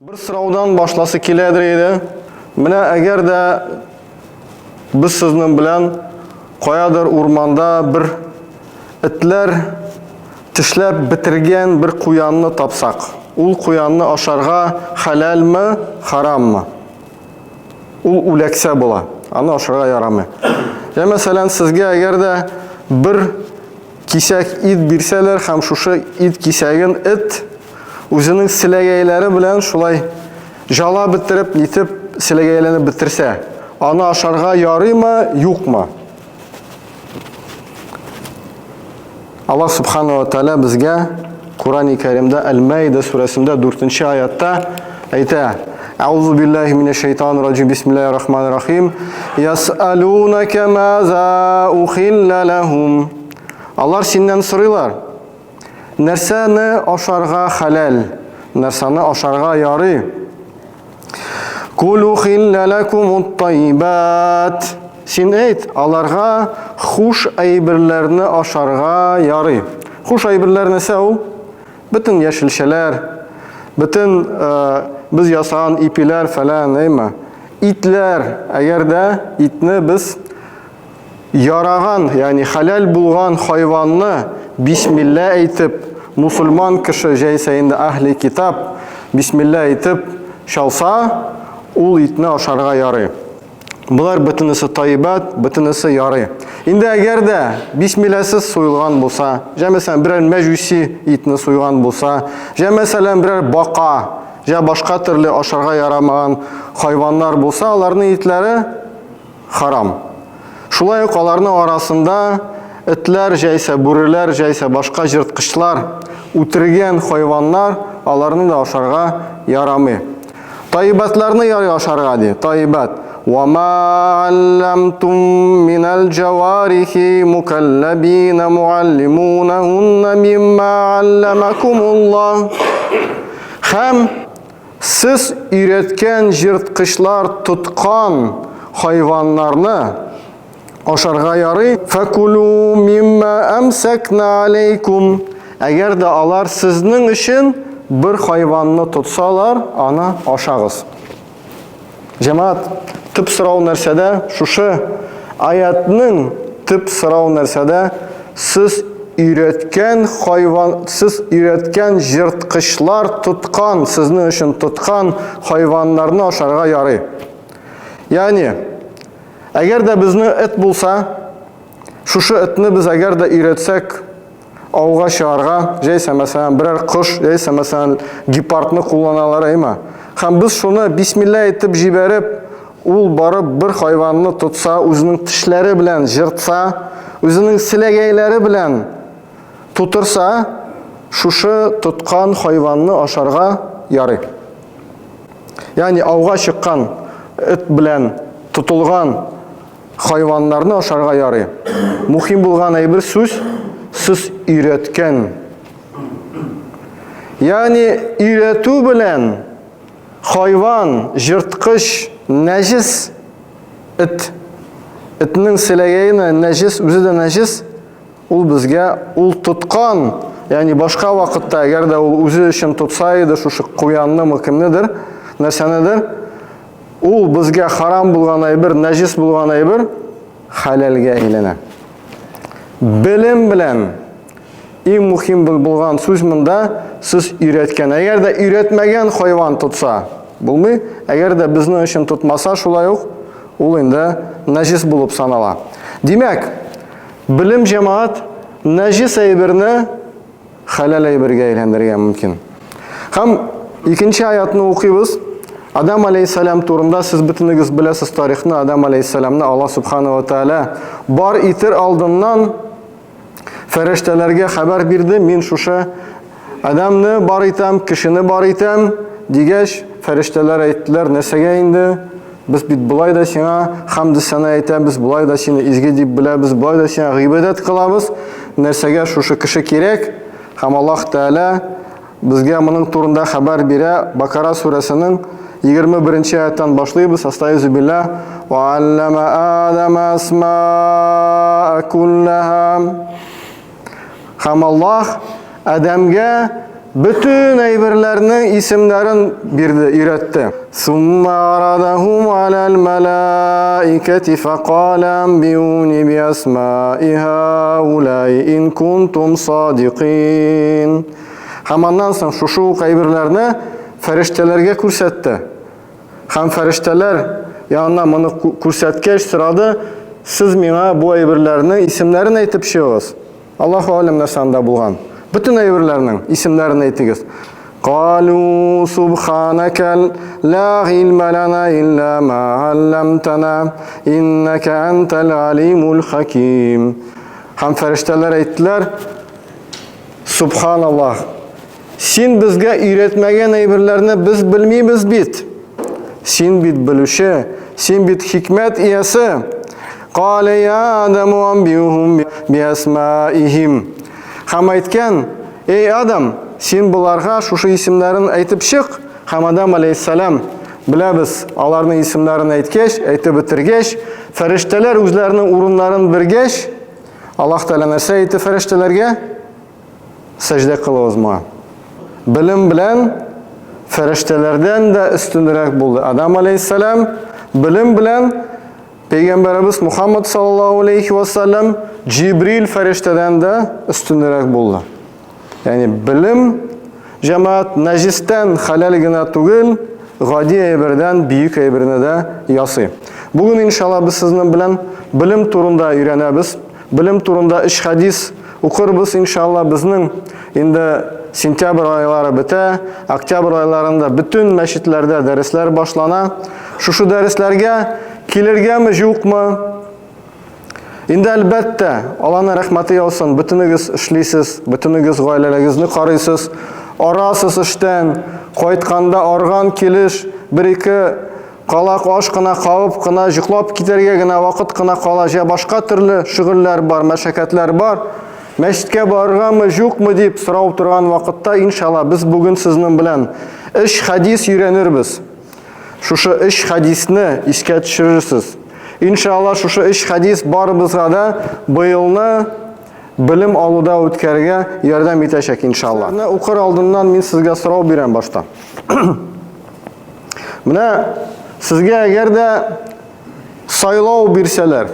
Бер сораудан башласы киләдер иде. Менә әгәр дә без сезнең белән каядыр урманда бер этләр тешләп бетергән бер куянны тапсак, ул куянны ашарга хәләлме, хараммы? Ул үләксә була, аны ашарга ярамый. Я мәсәлән, сезгә әгәр дә бер кисәк ит бирсәләр һәм шушы ит кисәген эт үзенең селәгәйләре белән шулай жала бетереп, нитеп селәгәйләнеп бетерсә, аны ашарга ярыймы, юкмы? Аллаһ субхану ва тааля безгә Курани Кәримдә Әл-Мәйдә сүрәсендә 4 аятта әйтә: Әузу биллаһи минәш шайтанир раҗим. Бисмиллаһир рахманир рахим. Ясалунака маза ухилла лахум. Алар синнән сорыйлар. Нәрсәне ашарга хәләл? Нәрсәне ашарга ярый? Кул ухилла лакумут тайбат. Син әйт, аларга хуш әйберләрне ашарга ярый. Хуш әйберләр нәрсә ул? Бөтен яшелчәләр, бөтен э, без ясаган ипиләр фәлән, әйме? Итләр, әгәр дә итне без Яраган, ягъни хәләл булган хайванны бисмилла әйтеп, мусульман кеше җәйсә инде әһли китап бисмилла әйтеп чалса, ул итне ашарга ярый. Болар бөтенесе таибат, бөтенесе ярый. Инде әгәр дә бисмилласыз суелган булса, җә мәсәлән берәр мәҗүси итне суйган булса, җә мәсәлән берәр бака, җә башка төрле ашарга ярамаган хайваннар булса, аларның итләре харам. Шулай ук аларның арасында этләр, җәйсә бүреләр, җәйсә башка җырткычлар, үтергән хайваннар, аларны да ашарга ярамый. Таибатларны ярый ашарга ди. Таибат. Ва ма алламтум минал джаварихи мукаллабина муаллимунахунна мимма алламакумуллах. Хәм Сез өйрәткән җырткычлар тоткан хайваннарны ашарга ярый. Фәкулу мимма әмсәкна алейкум. Әгәр дә алар сезнең өчен бер хайванны тотсалар, аны ашагыз. Җәмәгать, төп сорау нәрсәдә? Шушы аятның төп сорау нәрсәдә? Сез өйрәткән хайван, сез өйрәткән җырткычлар тоткан, сезнең өчен тоткан хайваннарны ашарга ярый. Ягъни, әгәр дә безнең эт булса, шушы этне без әгәр дә өйрәтсәк, ауга чыгарга, җәйсә, мәсәлән, берәр кош, яисә, мәсәлән, гепардны кулланалар, әйме? Һәм без шуны бисмилла әйтеп җибәреп, ул барып бер хайванны тотса, үзенең тешләре белән җыртса, үзенең селәгәйләре белән тутырса, шушы тоткан хайванны ашарга ярый. Ягъни ауга чыккан эт белән тотылган Хайваннарны ашарга ярый. Мухим булган әйбер сүз, сез өйрәткән. Ягъни өйрәтү белән хайван, җырткыч, нәҗес эт. Этнең селәгәенә нәҗес, үзе дә нәҗес, ул безгә ул тоткан, ягъни башка вакытта, әгәр дә ул үзе өчен тотса иде шушы куяннымы, кемнедер, нәрсәнедер, Ул безгә харам булган әйбер, нәҗис булган әйбер хәләлгә әйләнә. Белем белән иң мөһим булган сүз монда сез өйрәткән. Әгәр дә өйрәтмәгән хайван тотса, булмый. Әгәр дә безнең өчен тотмаса, шулай ук ул инде нәҗис булып санала. Димәк, белем җәмәгать нәҗис әйберне хәләл әйбергә әйләндерергә мөмкин. Һәм икенче аятны укыйбыз. Адам алейхиссалам турында сез бөтенегез беләсез тарихны. Адам алейхиссаламны Аллаһ субхана ва тааля бар итер алдыннан фәрештәләргә хәбәр бирде, мин шушы Адамны бар итәм, кешене бар итәм, дигәч, фәрештәләр әйттеләр, нәрсәгә инде? Без бит болай да сиңа хәмде сәна әйтәбез, болай да сине изге дип беләбез, болай да сиңа гыйбадәт кылабыз. Нәрсәгә шушы кеше кирәк? Һәм Аллаһ Тәгалә безгә моның турында хәбәр бирә. Бакара сүрәсенең 21 аяттан башлыйбыз. Астаизу билла. Ва аллама Адама асмаа куллаха. Һәм Аллаһ Адәмгә бөтен әйберләрнең исемнәрен бирде, өйрәтте. Сумма арадахум алал малаикати фақала анбиуни би асмаи хаулай ин кунтум садикин. Һәм аннан соң шушы ук әйберләрне фәрештәләргә күрсәтте. Һәм фәрештәләр янына моны күрсәткәч сорады, сез миңа бу әйберләрнең исемнәрен әйтеп чыгыгыз. Аллаһу алем нәрсә анда булган. Бөтен әйберләрнең исемнәрен әйтегез. Калу субханака ла гыйльма лана илля ма алламтана иннака антал алимул хаким. Һәм фәрештәләр әйттеләр: Субханаллаһ, Син безгә өйрәтмәгән әйберләрне без белмибез бит. Син бит белүче, син бит хикмәт иясе. Кале я Адаму амбиухум биасмаихим. Һәм әйткән, эй Адам, син боларга шушы исемнәрен әйтеп чык. Һәм Адам алейхиссалам, беләбез, аларның исемнәрен әйткәч, әйтеп бетергәч, фәрештәләр үзләренең урыннарын биргәч, Аллаһ Тәгалә нәрсә әйтте фәрештәләргә? Сәҗдә кылыгыз моңа. Белем белән фәрештәләрдән дә өстенрәк булды. Адам алейхиссалам белем белән Пәйгамбәребез Мухаммад саллаллаһу алейхи ва саллям Җибрил фәрештәдән дә өстенрәк булды. Ягъни белем җәмәгать нәҗистән хәләл генә түгел, гади әйбердән бөек әйберне дә ясый. Бүген иншалла без сезнең белән белем турында өйрәнәбез. Белем турында өч хәдис укырбыз, иншалла, безнең инде сентябрь айлары бетә, октябрь айларында бөтен мәчетләрдә дәресләр башлана. Шушы дәресләргә килергәме, юкмы? Инде әлбәттә, Аллаһның рәхмәте яусын, бөтенегез эшлисез, бөтенегез гаиләләрегезне карыйсыз, арасыз эштән, кайтканда арган килеш, бер-ике Калак аш кына кабып кына җоклап китәргә генә вакыт кына кала, җә башка төрле шөгыльләр бар, мәшәкатьләр бар. Мәчеткә барыргамы, юкмы дип сорау торган вакытта, иншалла, без бүген сезнең белән өч хәдис өйрәнербез. Шушы өч хәдисне искә төшерерсез. Иншалла, шушы өч хәдис барыбызга да быелны белем алуда үткәрергә ярдәм итәчәк, иншалла. Укыр алдыннан мин сезгә сорау бирәм башта. Менә сезгә әгәр дә сайлау бирсәләр,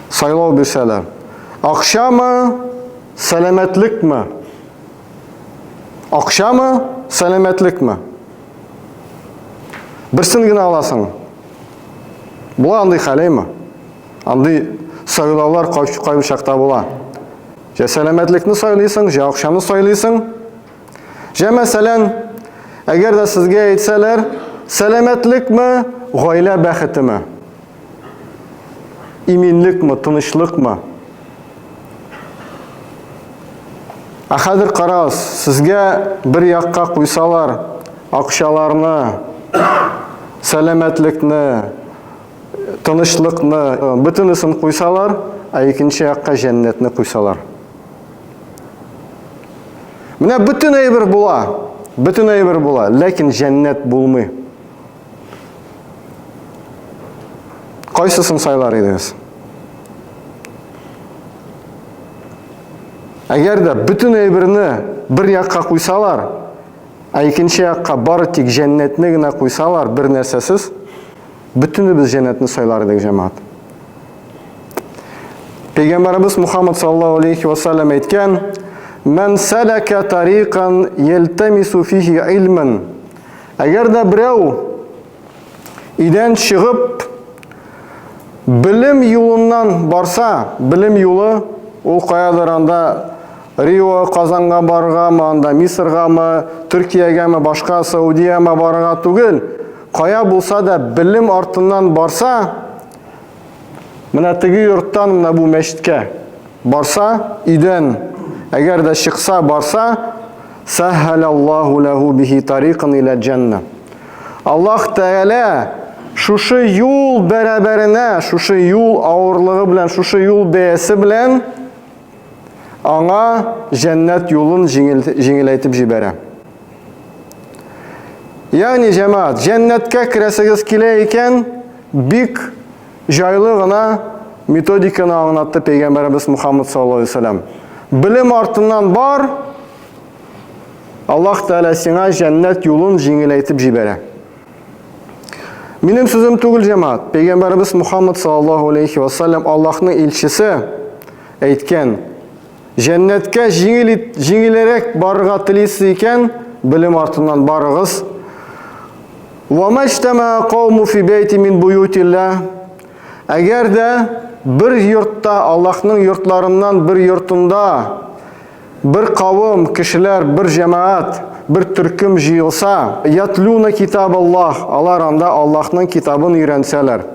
сайлау бирсәләр, акчамы, сәламәтлекме? Акчамы, сәламәтлекме? Берсен генә аласың. Була андый хәл, әйме? Андый сайлаулар кайбер чакта була. Җә сәламәтлекне сайлыйсың, җә акчаны сайлыйсың. Җә мәсәлән, әгәр дә сезгә әйтсәләр, сәламәтлекме, гаилә бәхетеме? Иминлекме, тынычлыкмы? Ә хәзер карагыз, сезгә бер якка куйсалар, акчаларны, сәламәтлекне, тынычлыкны, бөтенесен куйсалар, ә икенче якка җәннәтне куйсалар. Менә бөтен әйбер була. Бөтен әйбер була, ләкин җәннәт булмый. Кайсысын сайлар идегез? Әгәр дә бөтен әйберне бер якка куйсалар, ә икенче якка бары тик җәннәтне генә куйсалар, бер нәрсәсез, бөтенебез җәннәтне сайлар идек, җәмәгать. Пәйгамбәребез Мухаммад саллаллаһу алейхи ва саллям әйткән: "Ман салака тариқан ялтамису фихи илман". Әгәр дә берәү өйдән чыгып белем юлыннан барса, белем юлы ул каядыр анда Рио, Казанга барыргамы, анда Мисыргамы, Төркиягәме, башка Саудиягә барырга түгел, кая булса да белем артыннан барса, Менә теге йорттан менә бу мәчеткә барса, өйдән әгәр дә чыкса барса, сәһәләллаһу ләһу бихи тарикан иля җәннә. Аллаһ Тәгалә шушы юл бәрабәренә, шушы юл авырлыгы белән, шушы юл бәясе белән аңа җәннәт юлын җиңел, җиңеләйтеп җибәрә. Ягъни, җәмәгать, җәннәткә керәсегез килә икән, бик җайлы гына методиканы аңлатты пәйгамбәребез Мухаммад саллаллаһу алейһи вәсәлләм. Белем артыннан бар, Аллаһ Тәгалә сиңа җәннәт юлын җиңеләйтеп җибәрә. Минем сүзем түгел, җәмәгать. Пәйгамбәребез Мухаммад саллаллаһу алейхи ва саллям Аллаһның илчесе әйткән, җәннәткә җиңел җиңелрәк барырга телисез икән, белем артыннан барыгыз. Ва маҗтама кауму фи бәйти мин буютилла. Әгәр дә бер йортта, Аллаһның йортларыннан бер йортында Бер кавым кешеләр, бер җәмәгать, бер төркем җыелса, ятлюна китаб Аллаһ, алар анда Аллаһның китабын өйрәнсәләр,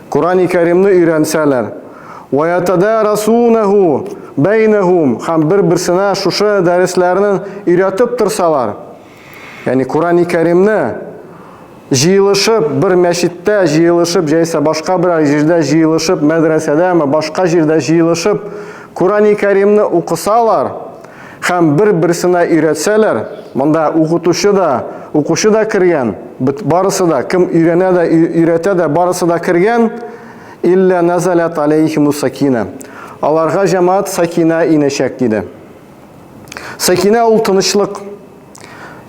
Курани Кәримне өйрәнсәләр, ва ятадарасунаху бәйнәһум, һәм бер-берсенә шушы дәресләрне өйрәтеп торсалар, ягъни Курани Кәримне җыелышып, бер мәчеттә җыелышып, җәйсә башка берәр җирдә җыелышып, мәдрәсәдәме, башка җирдә җыелышып, Курани Кәримне укысалар һәм бер-берсенә өйрәтсәләр, монда укытучы да, укучы да кергән, барысы да, кем өйрәнә дә, өйрәтә дә, барысы да кергән, илля назалят алейхимус сакина. Аларга җәмәгать сакина инәчәк, диде. Сәкинә ул тынычлык.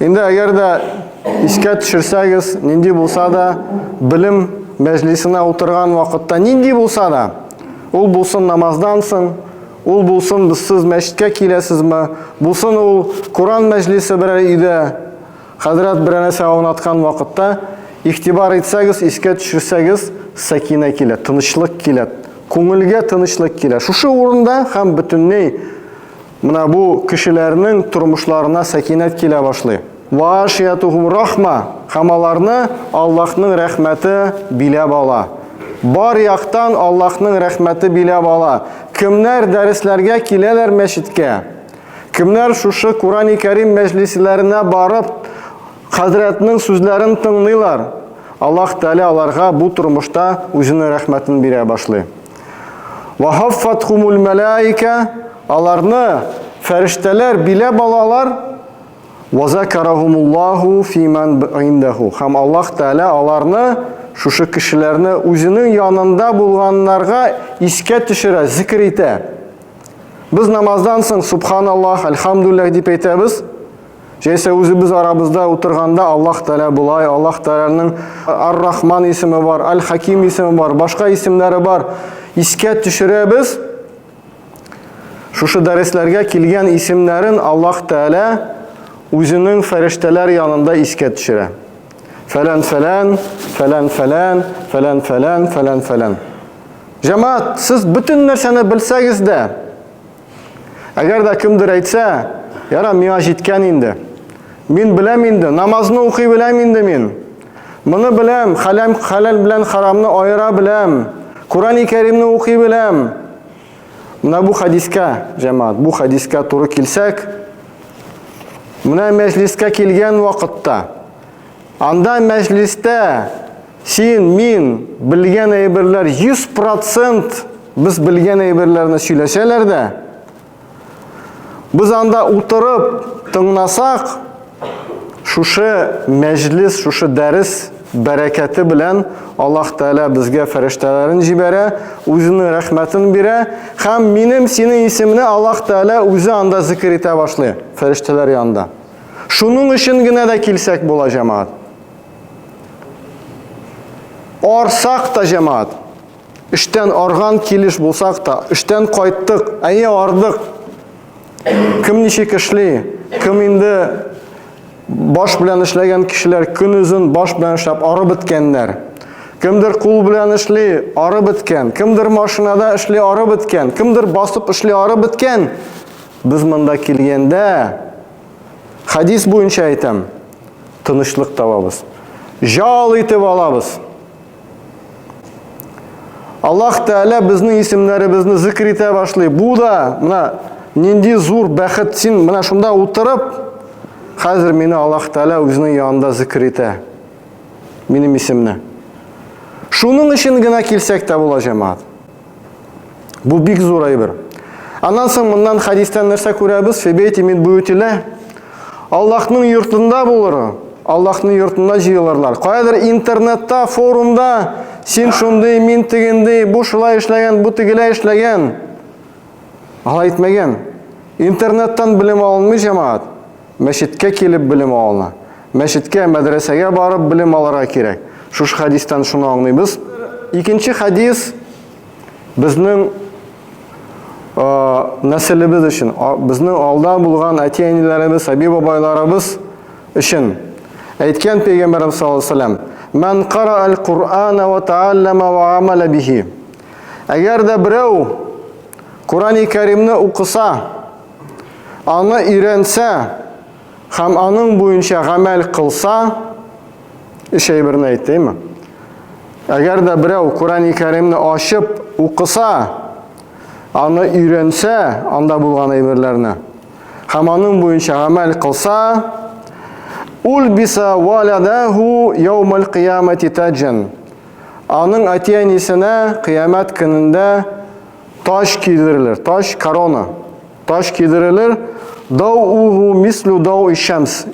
Инде әгәр дә искә төшерсәгез, нинди булса да белем мәҗлисенә утырган вакытта нинди булса да, ул булсын намаздан соң, ул булсын без сез мәчеткә киләсезме, булсын ул Коран мәҗлисе берәр өйдә, хәзрәт берәр нәрсә аңлаткан вакытта, игътибар итсәгез, искә төшерсәгез, сәкинә килә, тынычлык килә, күңелгә тынычлык килә. Шушы урында һәм бөтенләй Менә бу кешеләрнең тормышларына сәкинәт килә башлый. Ва рахма, һәм аларны Аллаһның рәхмәте биләп ала. Бар яктан Аллаһның рәхмәте биләп ала. Кемнәр дәресләргә киләләр мәчеткә? Кемнәр шушы Курани Кәрим мәҗлисләренә барып, хәзрәтнең сүзләрен тыңлыйлар? Аллаһ Тәгалә аларга бу тормышта үзенең рәхмәтен бирә башлый. Ва хаффатхумул мәлаика, аларны фәрештәләр биләп алалар. Ва закарахумуллаху фиман индаху. Һәм Аллаһ Тәгалә аларны шушы кешеләрне үзенең янында булганнарга искә төшерә, зикр итә. Без намаздан соң субханаллах, альхамдулиллах дип әйтәбез. Җәйсә үзебез арабызда утырганда Аллаһ Тәгалә болай, Аллаһ Тәгаләнең Ар-Рахман исеме бар, Аль-Хаким исеме бар, башка исемнәре бар. Искә төшерәбез. Шушы дәресләргә килгән исемнәрен Аллаһ Тәгалә үзенең фәрештәләр янында искә төшерә. Фәлән фәлән, фәлән фәлән, фәлән фәлән, фәлән фәлән. Җәмәгать, сез бөтен нәрсәне белсәгез дә, Әгәр дә кемдер әйтсә, яра, миңа җиткән инде. Мин беләм инде, намазны укый беләм инде мин. Моны беләм, хәләм, хәләл белән харамны аера беләм. Курани Кәримне укый беләм. Менә бу хадискә, җәмәгать, бу хадискә туры килсәк, менә мәҗлискә килгән вакытта, анда мәҗлистә Син, мин белгән әйберләр 100% без белгән әйберләрне сөйләсәләр дә, без анда утырып тыңласак, шушы мәҗлис, шушы дәрес бәрәкәте белән Аллаһ Тәгалә безгә фәрештәләрен җибәрә, үзенең рәхмәтен бирә һәм минем синең исемне Аллаһ Тәгалә үзе анда зикер итә башлый, фәрештәләр янында. Шуның өчен генә дә килсәк була, җәмәгать. Арсак та җәмәгать. Эштән арган килеш булсак та, эштән кайттык, әйе ардык. Кем ничек эшли, кем инде баш белән эшләгән кешеләр көн озын баш белән эшләп ары беткәннәр. Кемдер кул белән эшли, ары беткән. Кемдер машинада эшли, ары беткән. Кемдер басып эшли, ары беткән. Без монда килгәндә хадис буенча әйтәм, тынычлык табабыз. Жал итеп алабыз. Аллаһ Тәгалә безнең исемнәребезне зикр итә башлый. Бу да менә нинди зур бәхет син менә шунда утырып, хәзер мине Аллаһ Тәгалә үзенең янында зикр итә. Минем исемне. Шуның өчен генә килсәк тә була җәмәгать. Бу бик зур әйбер. Аннан соң моннан хадистән нәрсә күрәбез? Фи мин буютилә. Аллаһның йортында булыр. Аллаһның йортында җыелырлар. Каядыр интернетта, форумда син шундый, мин тегендей, бу шулай эшләгән, бу тегеләй эшләгән. Алай әйтмәгән. Интернеттан белем алынмый җәмәгать. Мәчеткә килеп белем алына. Мәчеткә, мәдрәсәгә барып белем алырга кирәк. Шушы хәдистән шуны аңлыйбыз. Икенче хәдис безнең нәселебез өчен, безнең алда булган әти-әниләребез, әби-бабайларыбыз өчен әйткән пәйгамбәребез саллаллаһу алейһи ва сәлләм: "Ман кара аль-Кур'ана ва тааллама ва амала бихи". Әгәр дә берәү Курани Кәримне укыса, аны өйрәнсә һәм аның буенча гамәл кылса, өч әйберне әйтәйме? Әгәр дә берәү Курани Кәримне ачып укыса, аны өйрәнсә, анда булган әйберләрне, һәм аның буенча гамәл кылса, Ульбиса валадаху яумал кыямати таҗан. Аның әти-әнисенә кыямәт көнендә таҗ кидерелер, таҗ корона. Таҗ кидерелер. Дау-уху мислю дау шамс.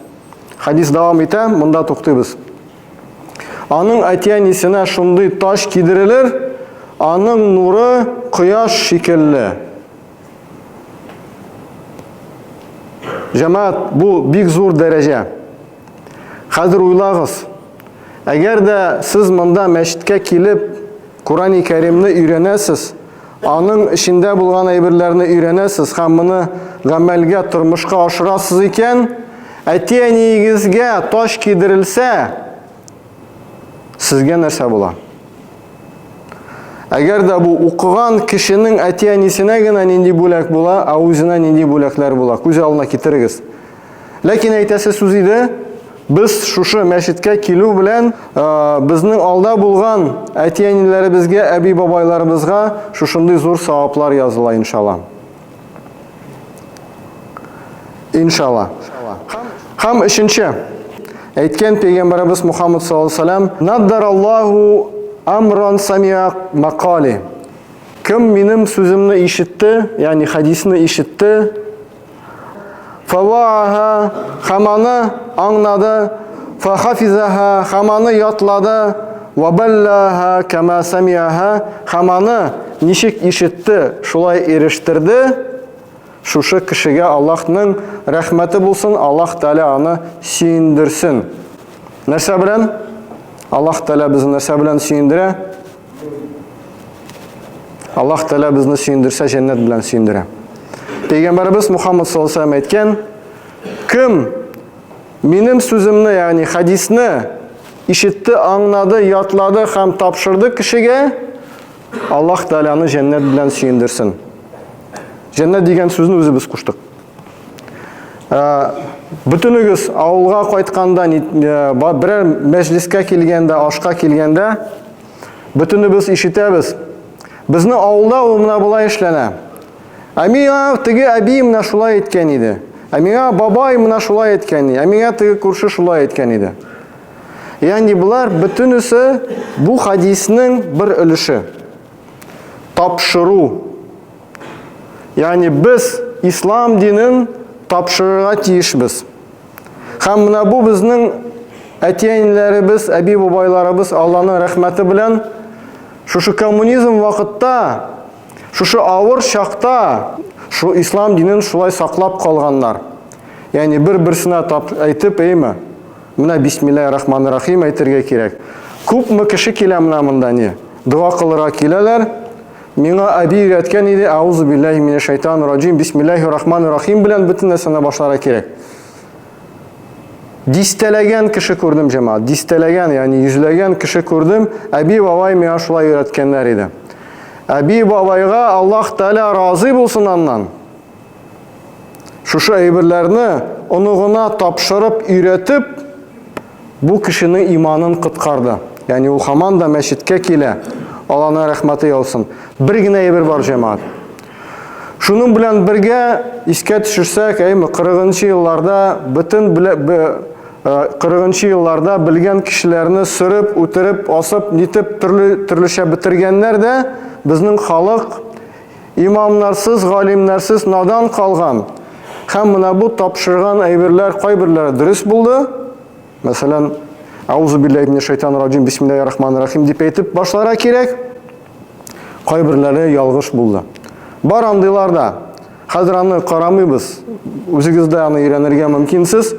Хадис дәвам итә, монда туктыйбыз. Аның әти-әнисенә шундый таҗ кидерелер, аның нуры кояш шикелле. Җәмәгать, бу бик зур дәрәҗә. Хәзер уйлагыз. Әгәр дә сез монда мәчеткә килеп, Курани Кәримне өйрәнәсез, аның эчендә булган әйберләрне өйрәнәсез һәм моны гамәлгә, тормышка ашырасыз икән, әти-әниегезгә таҗ кидерелсә, сезгә нәрсә була? Әгәр дә бу укыган кешенең әти-әнисенә генә нинди бүләк була, ә үзенә нинди бүләкләр була, күз алдына китерегез. Ләкин әйтәсе сүз иде, без шушы мәчеткә килү белән безнең алда булган әти-әниләребезгә, әби-бабайларыбызга шушындый зур саваплар языла, иншалла. Иншалла. Һәм өченче, әйткән пәйгамбәребез Мухаммад саллаллаһу алейһи ва сәлләм, "Наддараллаһу амран самиа макали". Кем минем сүземне ишетте, ягъни хадисне ишетте, Фавааха һәм аны аңнады, фахафизаха һәм аны ятлады, вабаллаха кама самиаха һәм аны ничек ишетте, шулай ирештерде. Шушы кешегә Аллаһның рәхмәте булсын, Аллаһ Тәгалә аны сөендерсен. Нәрсә белән? Аллаһ Тәгалә безне нәрсә белән сөендерә? Аллаһ Тәгалә безне сөендерсә, җәннәт белән сөендерә. Пәйгамбәребез Мухаммад саллаллаһу алейһи әйткән, кем минем сүземне, ягъни хадисне ишетте, аңлады, ятлады һәм тапшырды кешегә, Аллаһ Тәгалә аны җәннәт белән сөендерсен. Җәннәт дигән сүзне үзебез куштык. Ә, бөтенегез авылга кайтканда, э, берәр мәҗлескә килгәндә, ашка килгәндә, бөтенебез ишетәбез. Безне авылда ул менә болай эшләнә. Ә миңа теге әби менә шулай әйткән иде. Ә миңа бабай менә шулай әйткән иде. Ә миңа теге күрше шулай әйткән иде. Ягъни болар бөтенесе бу хадиснең бер өлеше. Тапшыру. Ягъни без ислам динен тапшырырга тиешбез. Һәм менә бу безнең әти-әниләребез, әби-бабайларыбыз Алланың рәхмәте белән шушы коммунизм вакытта, шушы авыр чакта шу ислам динен шулай саклап калганнар. Ягъни бер-берсенә тап әйтеп, әйме? Менә бисмиллаһи рахмани рахим әйтергә кирәк. Күпме кеше килә менә монда не? Дога кылырга киләләр. Миңа әби өйрәткән иде, аузу биллаһи минәш шайтанир раҗим, бисмиллаһи рахмани рахим белән бөтен нәрсәне башларга кирәк. Дистәләгән кеше күрдем, җәмәгать, дистәләгән, ягъни йөзләгән кеше күрдем, әби бабай миңа шулай өйрәткәннәр иде. Әби бабайга Аллаһ Тәгалә разый булсын аннан. Шушы әйберләрне оныгына тапшырып өйрәтеп, бу кешенең иманын коткарды. Ягъни ул һаман да мәчеткә килә. Алланың рәхмәте яусын. Бер генә әйбер бар, җәмәгать. Шуның белән бергә искә төшерсәк, әйме, 40 елларда бөтен 40 елларда белгән кешеләрне сөреп, үтереп, асып, нитеп төрле төрлечә бетергәннәр дә, безнең халык Имамнарсыз, галимнәрсез надан калган. Һәм менә бу тапшырган әйберләр кайберләре дөрес булды. Мәсәлән, Аузу биллаһи минәш шайтанир раҗим, бисмиллаһир рахманир рахим дип әйтеп башларга кирәк. Кайберләре ялгыш булды. Бар андыйлар да. Хәзер аны карамыйбыз. Үзегез дә аны өйрәнергә мөмкинсез.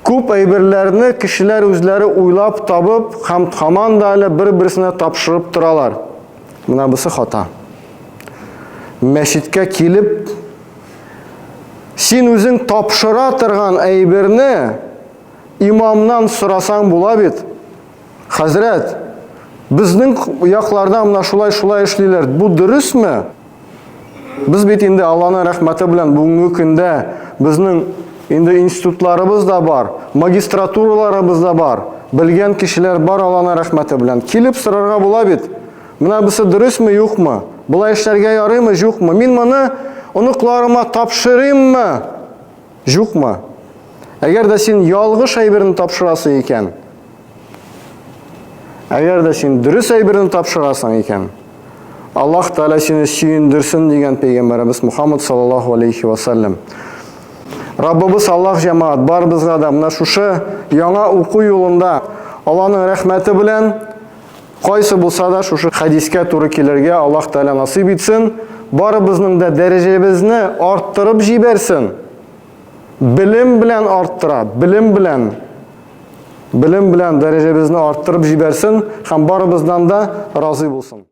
Күп әйберләрне кешеләр үзләре уйлап табып һәм һаман да әле бер-берсенә тапшырып торалар. Менә бусы хата. Мәчеткә килеп, син үзең тапшыра торган әйберне имамнан сорасаң була бит. Хәзрәт, безнең якларда менә шулай-шулай эшлиләр. Бу дөресме? Без бит инде Алланың рәхмәте белән бүгенге көндә безнең инде институтларыбыз да бар, магистратураларыбыз да бар. Белгән кешеләр бар Алланың рәхмәте белән. Килеп сорарга була бит. Менә бусы дөресме, юкмы? Болай эшләргә ярыймы, юкмы? Мин моны оныкларыма тапшырыйммы? Юкмы? Әгәр дә син ялгыш әйберне тапшырасың икән, әгәр дә син дөрес әйберне тапшырасың икән, Аллаһ Тәгалә сине сөендерсен дигән пәйгамбәребез Мухаммад саллаллаһу алейхи ва саллям. Раббыбыз Аллаһ җәмәгать барыбызга да менә шушы яңа уку юлында Аллаһның рәхмәте белән кайсы булса да шушы хәдискә туры килергә Аллаһ Тәгалә насыйп итсен. Барыбызның да дәрәҗәбезне арттырып җибәрсен. Белем белән арттыра, белем белән. Белем белән дәрәҗәбезне арттырып җибәрсен һәм барыбыздан да разый булсын.